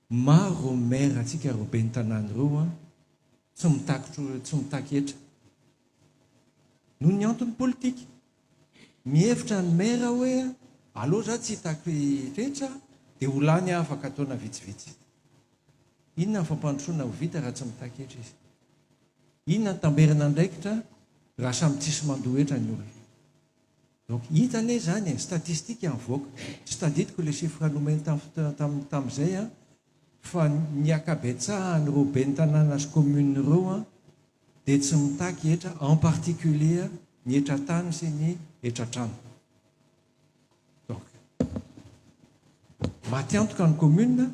Maro ireo maire antsika ireo ben'ny tanàna ireo an, tsy mitaky tsy mitaky hetra. Noho ny antony politika. Mihevitra ny maire hoe aleo za tsy hitaky hetra dia ho lany aho afaka taona vitsivitsy. Inona ny fampandrosoana ho vita raha tsy mitaky hetra izy? Inona ny tamberina andraikitra raha samy tsisy mandoa hetra ny olona? Donc hita anie izany e, statistique mivoaka. Tsy tadidiko ilay chiffre nomeny tamin'izay an, fa ny ankabetsahan'ireo ben'ny tanàna sy commune ireo an, dia tsy mitaky hetra, en particulier ny hetra tany sy ny hetra trano. Donc maty antoka ny commune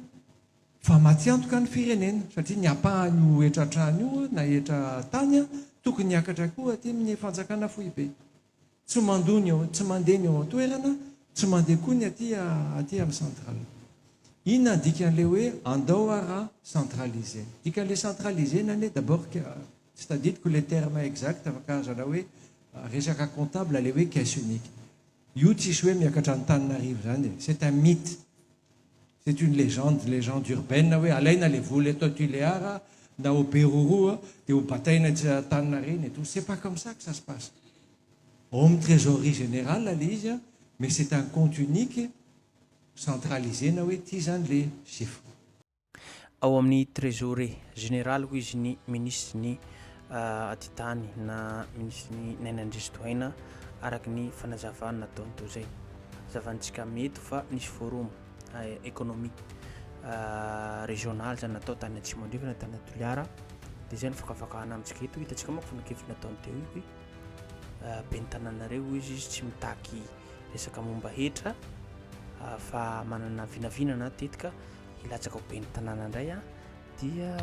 fa maty antoka ny firenena satria ny ampahan'io hetra trano io na hetra tany tokony hiakatra koa aty amin'ny fanjakana foibe. Tsy mandoa ny eo, tsy mandeha ny eo an-toerana, tsy mandeha koa ny aty aty amin'ny centrale. Inona ny dikan'ilay hoe andao ara centraliser? Dikan'ilay centraliser-na anie d'abord tsy tadidiko ilay terme exact fa karazana hoe resaka comptable ilay hoe caisse unique. Io tsisy hoe miakatra Antananarivo izany e, c'est un mythe. C'est une légende, légende urbaine hoe alaina le vola eto Tulear na ao Beroroha dia ho bataina etsy Antaninarenina et tout. C'est pas comme ça que ça se passe. Ao amin'ny trésorerie générale le izy mais c'est un compte unique centralisé-na hoe ity zany le chiffre. Ao amin'ny Trésorerie Générale hoy izy ny minisitry ny atitany na minisitry ny Naina Andriantsitohaina araka ny fanazavana nataony teo izay. Zavantsika mety fa nisy forum économique régional zany natao tany Atsimo Andrefana tany Toliara dia izay no fakafakana amintsika eto. Hitantsika manko fanakevitra nataony teo io hoe ben'ny tanànareo hoy izy tsy mitaky resaka momba hetra fa manana vinavina na tetika hilatsaka ho ben'ny tanàna indray an, dia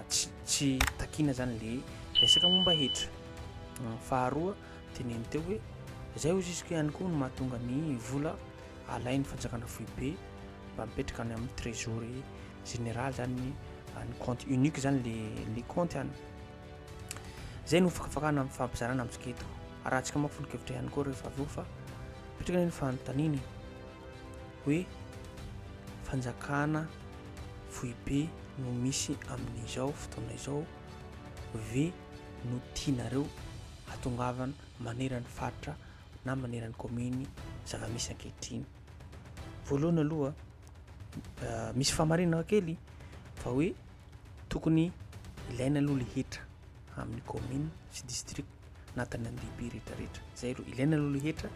tsy tsy takiana zany le resaka momba hetra. Faharoa teneno teo hoe zay hozy izy ihany koa no mahatonga ny vola alain'ny fanjakana foibe mba mipetraka any amin'ny trésorerie général zany ny ny compte unique zany le le compte any. Zay no fakafakana amin'ny fampizarana amintsika eto. Arahantsika manko foto-kevitra ihany koa rehefa avy eo fa mipetraka ny fanontaniana e. Hoe fanjakana foibe no misy amin'izao fotoana izao ve no tianareo hatongavana maneran'ny faritra na maneran'ny commune zava-misy ankehitriny? Voalohany aloha misy fahamarinana kely fa hoe tokony ilaina aloha le hetra amin'ny commune sy district na tanàn-dehibe rehetrarehetra, zay aloha ilaina aloha le hetra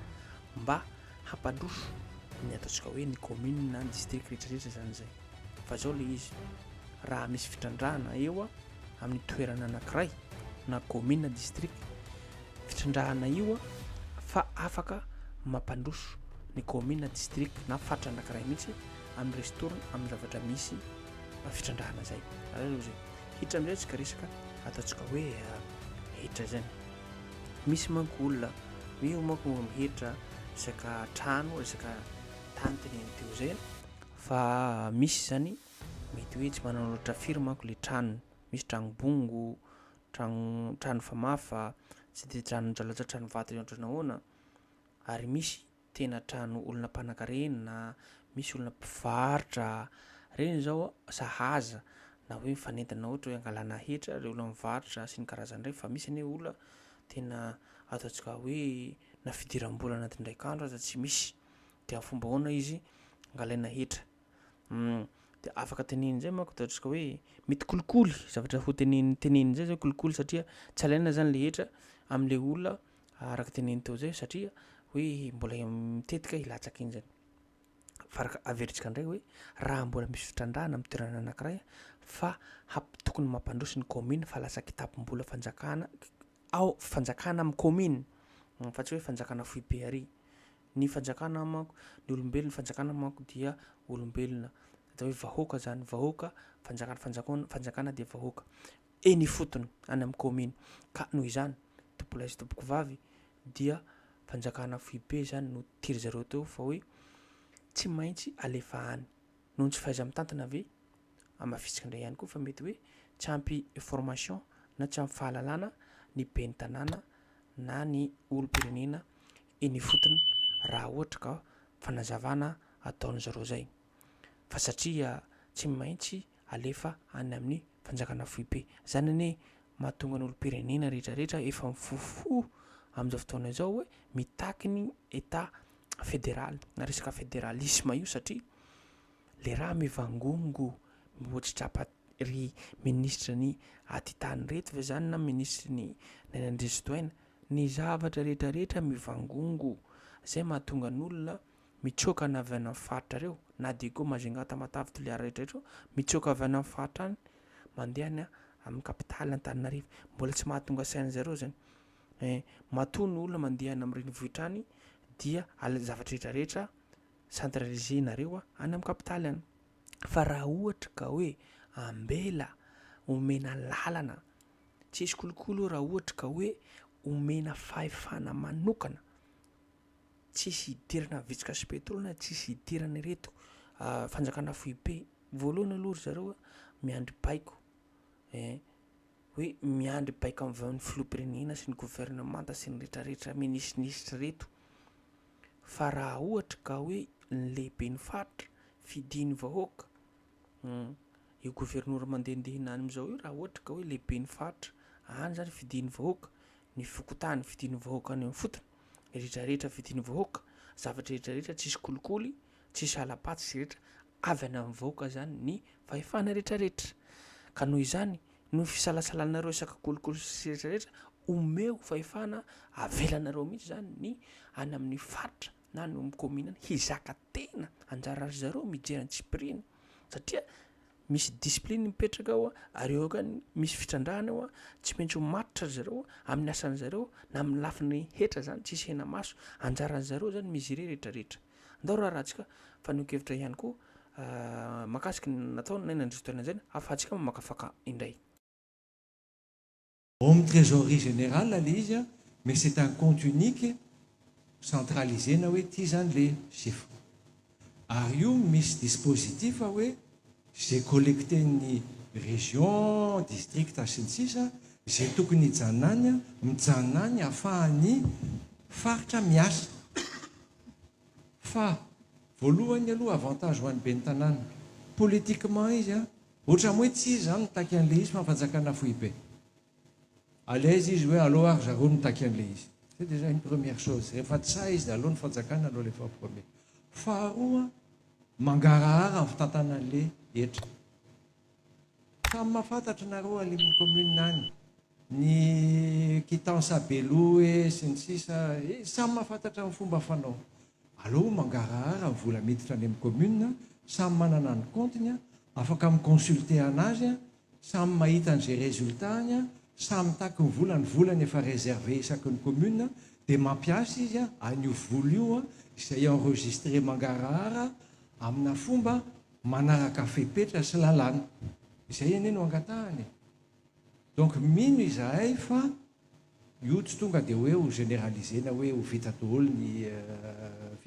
mba hampandroso ny ataontsika hoe ny commune na ny district rehetra rehetra zany zay fa zao le izy raha misy fitrandrahana eo amin'ny toerana anankiray na commune na district fitrandrahana io fa afaka mampandroso ny commune na district na faritra anankiray mihitsy amin'ny ristourne amin'ny zavatra misy fitrandrahana zay ary zay hiditra amizay tsika resaka ataontsika hoe hetra zany Misy manko olona io manko mihetra resaka trano, resaka tany teneniny teo zay fa misy zany mety hoe tsy manana loatra firy manko le tranony, misy tragno bongo, tragno trano famafa, tsy de trano jalatra trano vato ohatran'ny ahoana ary misy tena trano olona mpanankarena, misy olona mpivarotra, reny zao sahaza na hoe mifanentana ohatra hoe angalana hetra reo olona mivarotra sy ny karazany reny fa misy anie olona tena ataontsika hoe na fidiram-bola anatin'ny indraika andro aza tsy misy de amin'ny fomba ahoana izy angalaina hetra de afaka tenenina zay manko ataontsika hoe mety kolikoly zavatra ho teneniny teneniny zay zao kolikoly satria tsy alaina zany le hetra am'le olona araka teneniny teo zay satria hoe mbola mitetika hilatsaka iny zany. Fa araka averintsika indray hoe raha mbola misy fitrandrahana amin'ny toerana anankiray fa hamp- tokony mampandroso ny commune fa lasa kitapom-bola fanjakana ao fanjakana amin'ny commune fa tsy hoe fanjakana foibe ary. Ny fanjakana manko, ny olombelona, ny fanjakana manko dia olombelona atao hoe vahoaka zany, vahoaka, fanjakana, fanjakana, fanjakana dia vahoaka. Eny ifotony, any amin'ny commune. Ka noho izany, tompolahy sy tompokovavy dia fanjakana foibe izany no tiry zareo teo fa hoe tsy maintsy alefa any. Noho ny tsy fahaiza-mitantana ve? Hamafisiko indray ihany koa fa mety hoe tsy ampy formation na tsy ampy fahalalana ny ben'ny tanàna na ny olom-pirenena eny ifotony raha ohatra ka fanazavana ataon'zareo zay. Fa satria. tsy maintsy alefa any amin'ny fanjakana foibe. Zany anie mahatonga ny olom-pirenena rehetra rehetra efa mifofoa amin'izao fotoana izao hoe mitaky ny Etat federaly na resaka federalisme io satria le raha mivangongo mihoatsitrapa ry minisitry ny atitany reto ve zany na minisitry ny Naina Andriantsitohaina ny zavatra rehetra rehetra mivangongo zay mahatonga ny olona mitsoaka any avy any amin'ny faritra reo na Diego Majunga Tamatave Toliara rehetra rehetra mitsoaka avy any amin'ny faritra any mandeha any amin'ny capitale Antananarivo mbola tsy mahatonga saina zareo zany eh, matoa ny olona mandeha any amin'ny renivohitra any dia al zavatra rehetra rehetra centralisé nareo any amin'ny capitale any. Fa raha ohatra ka hoe ambela omena lalana, tsisy kolikoly io raha ohatra ka hoe omena fahefana manokana, tsisy hidirana vitsika sy petrole na tsisy hidirana ireto fanjakana foibe. Voalohany aloha ry zareo miandry baiko eh, hoe miandry baiko avy amin'ny filoham-pirenena sy ny governemanta sy ny retraretra minisinisitra ireto. Fa raha ohatra ka hoe ny lehiben'ny faritra fidin'ny vahoaka, io governora mandehandeha any amin'izao io raha ohatra ka hoe lehiben'ny faritra any zany fidin'ny vahoaka, ny fokontany fidin'ny vahoaka any amin'ny fotony, rehetra rehetra fidin'ny vahoaka, zavatra rehetra rehetra tsisy kolikoly, tsisy hala-paty sy rehetra, avy any amin'ny vahoaka zany ny fahefana rehetra rehetra. Ka noho izany, noho ny fisalasalanareo resaka kolikoly sy rehetra rehetra, omeo fahefana, avelanareo mihitsy zany ny any amin'ny faritra na any amin'ny commune any hizaka tena, anjara ry zareo mijery antsipiriany satria misy discipline mipetraka ao ary eo koa misy fitrandrahana eo, tsy maintsy ho matotra ry zareo amin'ny asan'ny zareo na amin'ny lafiny hetra zany tsisy hena-maso, anjaran'ny zareo zany mi-gérer rehetra rehetra. Andao raharahantsika fanehoan-kevitra ihany koa mahakasika ny nataony Naina Andriantoeranjaina ahafahantsika mamakafaka indray. Ao amin'ny trésorerie générale ilay izy an, mais c'est un compte unique centralisé-na hoe ity izany ilay chiffre. Ary io misy dispositif hoe izay collecter-n'ny région, district sy ny sisa izay tokony hijanona any, mijanona any ahafahan'ny faritra miasa. Fa voalohany aloha avantage ho an'ny ben'ny tanàna. Politiquement izy an, Ohatran'ny hoe tsy izy izany nitaky an'ilay izy fa ny fanjakana foibe. À l'aise izy hoe aleo ary zareo no nitaky an'ilay izy. C'est déjà une première chose. Rehefa tsy sahy izy dia aleo ny fanjakana aloha alefa premier. Faharoa, mangarahara ny fitantanana an'ilay hetra. Samy mahafantatra nareo any amin'ny commune any. Ny quittance à Beloha e sy ny sisa e, samy mahafantatra ny fomba fanao. Aleo mangarahara ny vola miditra any amin'ny commune, samy manana ny compte-ny, afaka mi-consulter anazy, samy mahita an'izay résultat-ny, samy mitaky ny vola, ny volany efa réservé isaky ny commune, dia mampiasa izy an'io vola io izay enregistré mangarahara amina fomba manaraka fepetra sy lalàna. Izay anie no angatahana e. Donc mino izahay fa io tsy tonga dia hoe ho généraliser-na hoe ho vita daholo ny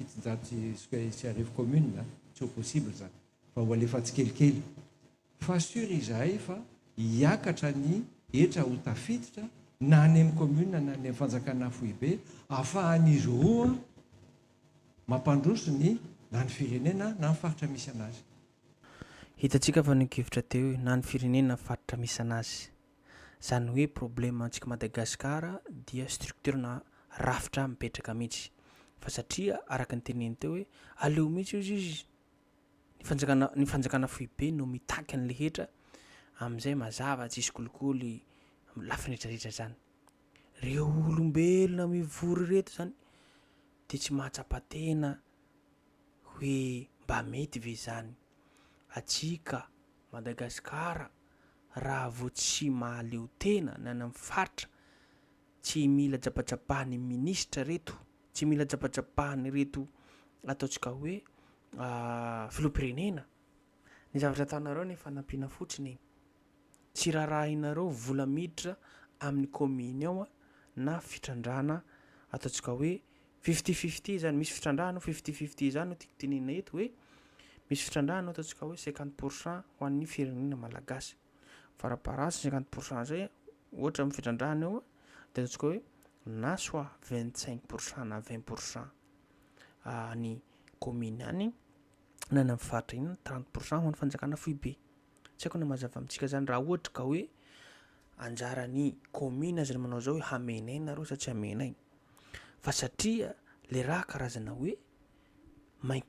1700 communes, tsy ho possible izany fa ho alefa tsikelikely. Fa sûr izahay fa hiakatra ny hetra ho tafiditra na any amin'ny commune na any amin'ny fanjakana foibe ahafahan'izy roa mampandroso ny na ny firenena na ny faritra misy anazy. Hitantsika fa ny-kevitra teo io, na ny firenena na faritra misy anazy. Zany hoe problème antsika Madagascar dia structure na rafitra mipetraka mihitsy. Fa satria araka ny teneniny teo hoe aleo mihitsy ozy izy ny fanjakana ny fanjakana foibe no mitaky an'le hetra amin'izay mazava tsisy kolikoly lafiny rehetra rehetra zany. Reo olombelona mivory reto zany de tsy mahatsapa tena hoe mba mety ve izany? Atsika Madagasikara raha vao tsy mahaleo tena na any amin'ny faritra tsy mila jabajabahan'ny minisitra reto, tsy mila jabajabahan'ireto ataontsika hoe filoham-pirenena. Ny zavatra ataonareo anie fanampiana fotsiny e. Tsy rarahinareo vola miditra amin'ny kaominy ao na fitrandrahana ataontsika hoe Fifty fifty zany, misy fitrandrahana fifty fifty zany no tiako tenenina eto hoe misy fitrandrahana ataontsika hoe 50 pour cent ho an'ny firenena malagasy. Faraparasy 50 pour cent zay ohatra amin'ny fitrandrahana eo dia ataontsika hoe na soit 25 pour cent na 20 pour cent any commune any. Na any amin'ny faritra inona, 30% ho an'ny fanjakana foibe. Tsy haiko na mazava amintsika zany raha ohatra ka hoe anjaran'ny commune aza ny manao zao hoe hamenay nareo sa tsy hamenay. Fa satria le raha karazana hoe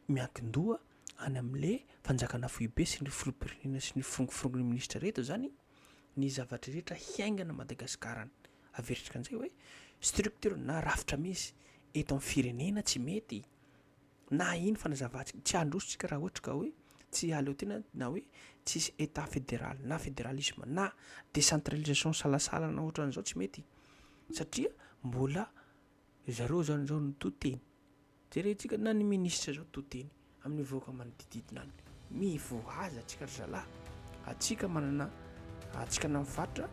miankin-doha any amin'le fanjakana foibe sy ny filoham-pirenena sy ny firongofirongon'ny minisitra reto zany ny zavatra rehetra hiaingana Madagasikara any. Averintsika an'izay hoe structure na rafitra misy eto amin'ny firenena tsy mety na ino fanazavantsika, tsy handroso tsika raha ohatra ka hoe tsy hahaleo tena na hoe tsisy état fédéral na fédéralisme na décentralisation salasala na ohatran'izao tsy mety satria mbola zareo zany zao no to teny. Jerentsika na ny ministra zao to teny amin'ny vahoaka manodidididina any. Mivoaza antsika ry zalahy. Antsika manana antsika na mifaritra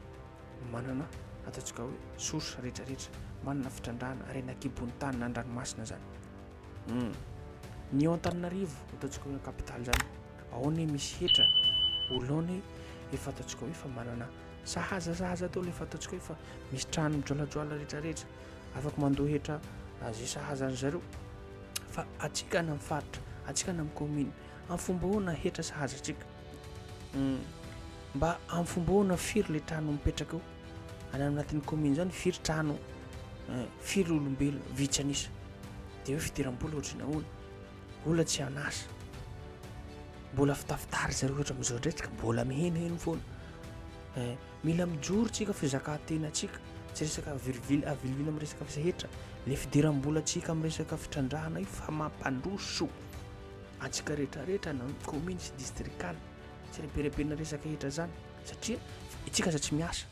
manana ataontsika hoe source rehetrarehetra, manana fitrandrahana harena an-kibon'ny tany na an-dranomasina zany. Hum. Ny eo Antananarivo ataontsika hoe capitale zany, ao anie misy hetra, olona ao anie efa ataontsika hoe efa manana sahaza sahaza daholo, efa ataontsika hoe efa misy trano mijoalajoala rehetrarehetra, afaka mandoa hetra izay sahaza an-dry zareo. Fa antsika any amin'ny faritra, antsika any amin'ny commune, amin'ny fomba ahoana hetra sahaza antsika? Hum. Mba amin'ny fomba ahoana firy le trano mipetraka eo? Any anatin'ny commune zany firy trano, firy olombelona, vitsy an'isa. Dia hoe fidiram-bola ohatry ny ahoana? Olona tsy an'asa. Mbola fitafitary zareo ohatra amin'izao indray tsika mbola mihenoheno foana. Eh, mila mijoro tsika fizakantena-tsika. Tsy resaka avilivily avilivily amin'ny resaka hetra. Le fidiram-bolantsika amin'ny resaka fitrandrahana io fa mampandroso antsika rehetrarehetra na commune sy district any. Tsy rebirebena resaka hetra zany satria itsika aza tsy miasa.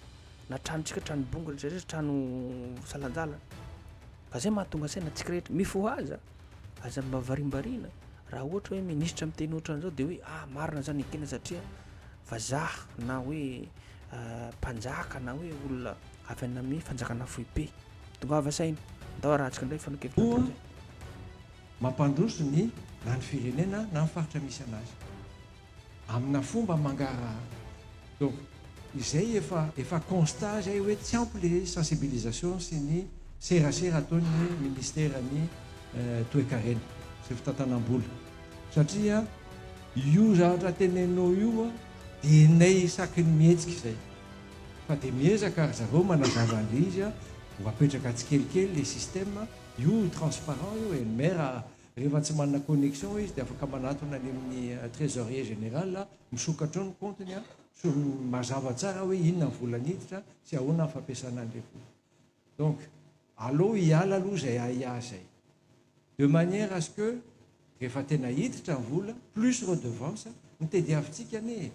Na tranontsika trano bongo rehetrarehetra trano salanjalana. Fa zay mahatonga saina antsika rehetra mifohaza aza mba varimbariana raha ohatra hoe ministra miteny ohatran'izao dia hoe ah marina zany ekena satria vazaha na hoe mpanjaka na hoe olona avy any amin'ny fanjakana foibe. Tongava saina. Ndao arahantsika indray fanehoan-kevitra Koa ataony zay. mampandroso ny na ny firenena na ny faritra misy anazy. Amina fomba mangarahara. Donc izay efa efa constat izay hoe tsy ampy le sensibilisation sy ny serasera ataon'ny ministeran'ny toekarena sy fitantanam-bola satria io zavatra teneninao io dia henay isaky ny mihetsika izay fa dia miezaka ry zareo manazava an'le izy ho apetraka tsikelikely le système io transparent io e, ny maire Rehefa tsy manana connexion izy dia afaka manatona any amin'ny trésorier général, misokatra eo ny compte-ny, mazava tsara hoe inona ny vola niditra sy ahoana ny fampiasana an'ilay vola. Donc aleo hiala aloha izay ahiahy izay. De manière à ce que rehefa tena hiditra ny vola, plus redevance, ny tediavintsika anie e!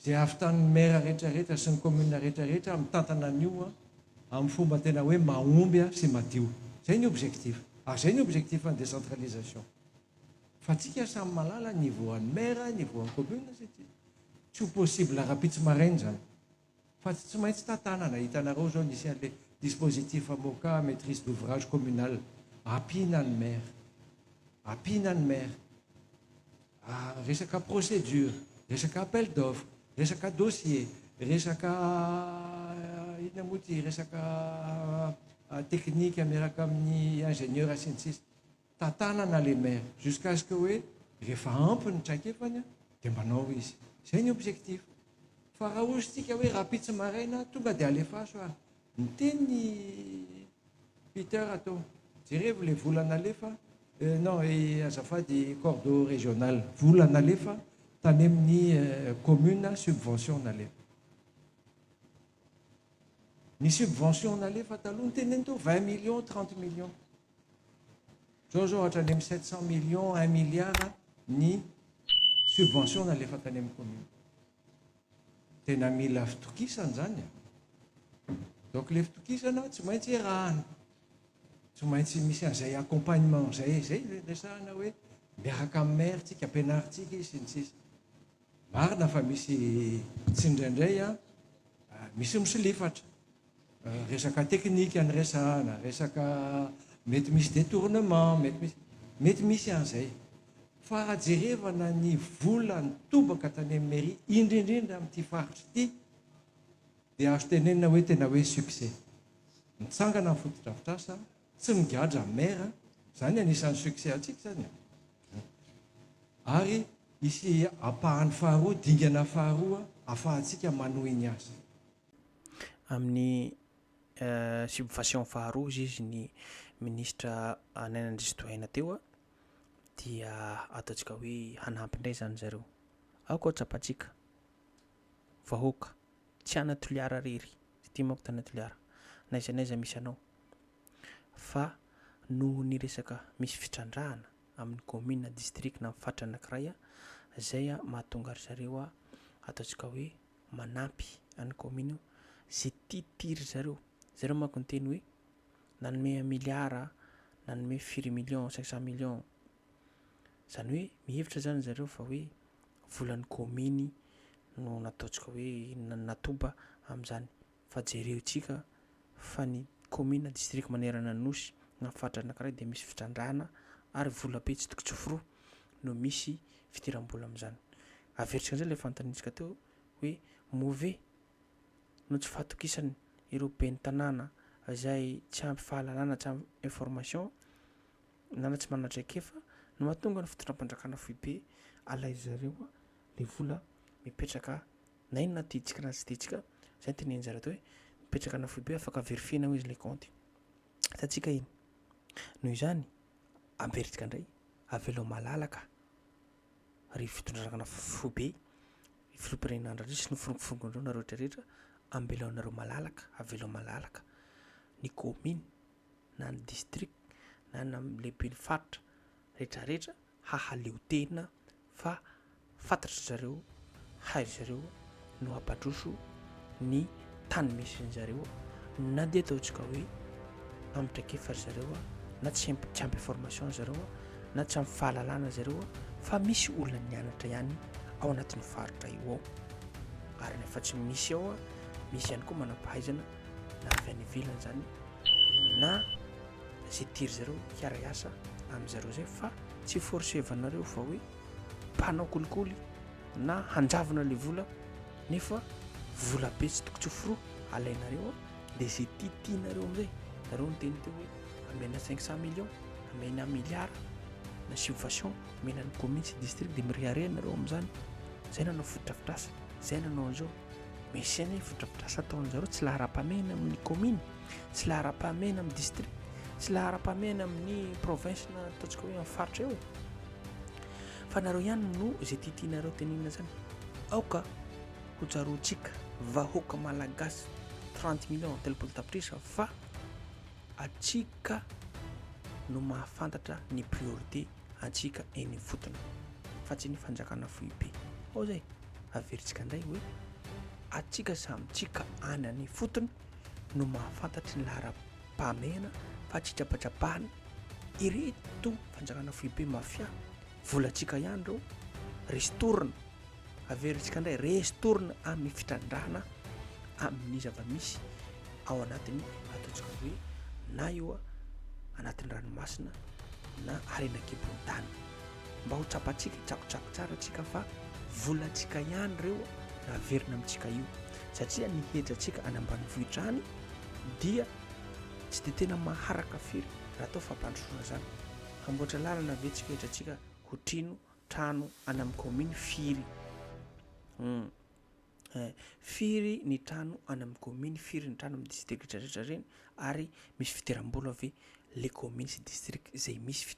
Izay ahavitan'ny maire rehetra rehetra sy ny commune rehetra rehetra mitantana an'io amin'ny fomba tena hoe mahomby sy madio. Izay ny objectif. Ary izay ny objectif ny décentralisation. Fa tsika samy mahalala niveau an'ny maire, niveau an'ny commune satria tsy ho possible rahampitso maraina izany. Fa tsy maintsy tantanana. Hitanareo izao nisy an'ilay dispositif MOCA, maitrise d'ouvrage communal. Ampiana ny maire. Ampiana ny maire. Resaka procédure, resaka appel d'offre, resaka dossier, resaka inona moa ity, resaka technique miaraka amin'ny ingénieur sy ny sisa. Tantanana le maire jusqu'à ce que hoe rehefa ampy ny traikefany dia manao izy. Izay ny objectif. Fa raha hozy tsika hoe rahampitso maraina tonga dia alefaso ary. Niteny i Peter ato, jerevo le vola nalefa, non azafady cordeau régional, vola nalefa tany amin'ny commune subvention nalefa. Ny subvention nalefa taloha niteneny teo 20 millions, 30 millions. Zao zao hatrany amin'ny 700 millions, 1 milliard ny subvention nalefa tany amin'ny commune. Tena mila fitokisana izany e. Donc le fitokisana tsy maintsy iarahana. Tsy maintsy misy an'izay accompagnement izay, izay no resahana hoe miaraka amin'ny maire tsika, ampianarintsika izy sy ny sisa. Marina fa misy tsy indraindray an, misy misolifatra. Resaka teknika no resahana, resaka mety misy détournement, mety misy, mety misy an'izay. Fa raha jerevana ny vola nitobaka tany amin'ny mairie, indrindrindra amin'ity faritra ity, dia azo tenenina hoe tena hoe succès. Mitsangana ny fotodrafitrasa, tsy migadra ny maire, izany anisan'ny succès antsika izany e. Ary hisy ampahany faharoa, dingana faharoa ahafahantsika manohy ny asa. Amin'ny subvention faharoa hozy izy ny minisitra Naina Andriantsitohaina teo dia ataontsika hoe hanampy indray izany zareo. Aoka ho tsapantsika vahoaka, tsy any Toliara irery, tsy ity manko tany Toliara, n'aiza n'aiza misy anao fa noho ny resaka misy fitrandrahana amin'ny kaominina, district na amin'ny faritra anankiray izay mahatonga ry zareo ataontsika hoe manampy an'ny kaominina izay tia tia ry zareo, zareo manko niteny hoe nanome un milliard, nanome firy millions, 500 millions, izany hoe mihevitra izany zareo fa hoe volan'ny kaominy no nataontsika hoe natoba amin'izany fa jereo tsika fa ny kaominina, district manerana ny nosy na faritra anankiray dia misy fitrandrahana ary vola be tsy toko tsy foroha no misy fidiram-bola amin'izany. Averintsika indray ilay fanontaniantsika teo hoe moa ve no tsy fahatokisany ireo ben'ny tanàna izay tsy ampy fahalalana, tsy ampy information na tsy manana traikefa no mahatonga ny fitondram-panjakana foibe alaizy zareo le vola mipetraka na inona tiantsika na tsy tiantsika, zay no tenenin zareo teo hoe mipetraka ana foibe afaka verifiena hoy izy le kaonty. Hitantsika iny. Noho izany, averintsika indray, avelao malalaka ry fitondranana foibe, ry filoham-pirenena Andry Rajoelina sy ny firongofirongonareo nareo rehetra rehetra, ambelao anareo malalaka, avelao malalaka ny kaominy na ny district na ny lehiben'ny faritra rehetra rehetra hahaleo tena fa fantatry zareo hay ry zareo no hampadroso ny tany misy ny zareo na dia ataontsika hoe ampy traikefa ry zareo na tsy ampy tsy ampy formation zareo na tsy ampy fahalalana zareo fa misy olona nianatra ihany ao anatin'ny faritra io ao ary nefa tsy misy ao misy ihany koa manam-pahaizana na avy any ivelany zany na zay tia ry zareo hiara-hiasa amin'zareo zay fa tsy forcevanareo fa hoe mpanao kolikoly na hanjavona le vola nefa vola be tsy toko tsy foroha alainareo de zay tia tianareo amizay nareo niteny teo hoe amena 500 millions amena milliard na subvention omena ny commune sy district de mirehareha nareo amizany zay nanao fotodrafitrasa zay nanao an'izao misy anie fotodrafitrasa ataon'zareo tsy laharam-pahamehana amin'ny commune tsy laharam-pahamehana amin'ny district, tsy laharam-pahamehana amin'ny province na ataontsika hoe amin'ny faritra eo e. Fa nareo ihany no izay tiatianareo tenenina zany. Aoka ho tsaroantsika vahoaka malagasy 30 millions 30 tapitrisa fa atsika no mahafantatra ny priorité antsika eny ifotony fa tsy ny fanjakana foibe. Ao zay, averintsika indray hoe atsika samy tsika any any ifotony no mahafantatry ny laharam-pahamehana fa tsy trapatrapahana ireto fanjakana foibe mafia volantsika ihany ireo restourna averintsika indray restourna amin'ny fitrandrahana amin'ny zava-misy ao anatin'ny ataontsika hoe na io anatin'ny ranomasina na harena an-kibon'ny tany mba ho tsapantsika hitsakotsako tsara tsika fa volantsika ihany ireo na averina amintsika io satria ny hetratsika any ambanivohitra any dia tsy dia tena maharaka firy raha atao fampandrosoana zany. Hamboatra lalana ve tsika hetratsika hotrino trano any amin'ny kaominy firy hum eh, firy ny trano any amin'ny kaominy firy ny trano amin'ny district rehetra reny ary misy fidiram-bola ve le kaominy sy district izay misy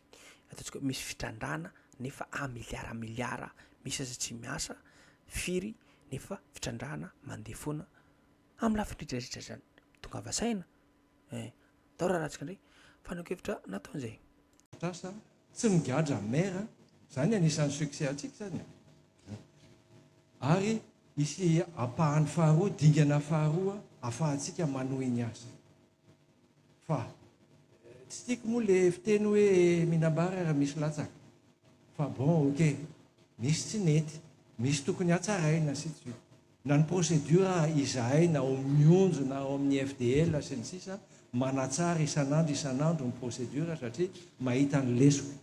ataontsika hoe misy fitrandrahana nefa a miliara miliara misy aza tsy miasa firy nefa fitrandrahana mandeha foana amin'ny lafiny rehetra rehetra zany. Tongava saina eh. Atao raha ratsika indray. Fanehoan-kevitra nataon'izay. Asa tsy migadra maire zany anisan'ny succès antsika zany e. Ary hisy ampahany faharoa, dingana faharoa afahantsika manohy ny asa. Fa tsy tiako moa le fiteny hoe mihinam-bary ary misy latsaka. Fa bon ok, misy tsy nety, misy tokony hatsaraina ainsi de suite. Na ny procédure izahay na ao amin'ny Mionjo na ao amin'ny FDL sy ny sisa manatsara isan'andro isan'andro ny procédure satria mahita ny lesoka.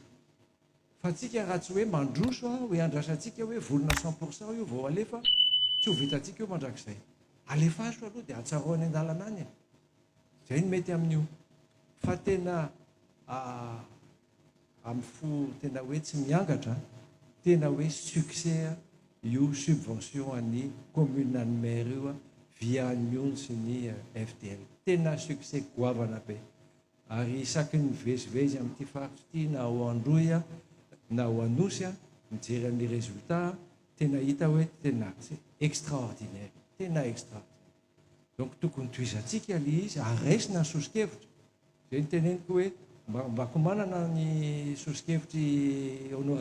Fa tsika raha tsy hoe mandroso a, hoe andrasantsika hoe vonona 100% io vao alefa, tsy ho vitantsika io mandrakizay. Alefaso aloha dia atsarao any an-dalana any e. Zay no mety amin'io. Fa tena amin'ny fo tena hoe tsy miangatra an. Tena hoe succès io subvention an'ny commune an'ny maire io via an'ny ONG sy ny FDL. Tena succès goavana be. Ary isaky ny mivezivezy amin'ity faritra ity na ao Androy na ao Anosy mijery an'ilay résultat, tena hita hoe tena extraordinaire, tena extraordinaire. Donc tokony tohizantsika ilay izy ary raisina ny soso-kevitra. Izay no teneniko hoe mba mba ko manana ny soso-kevitr'i honorable.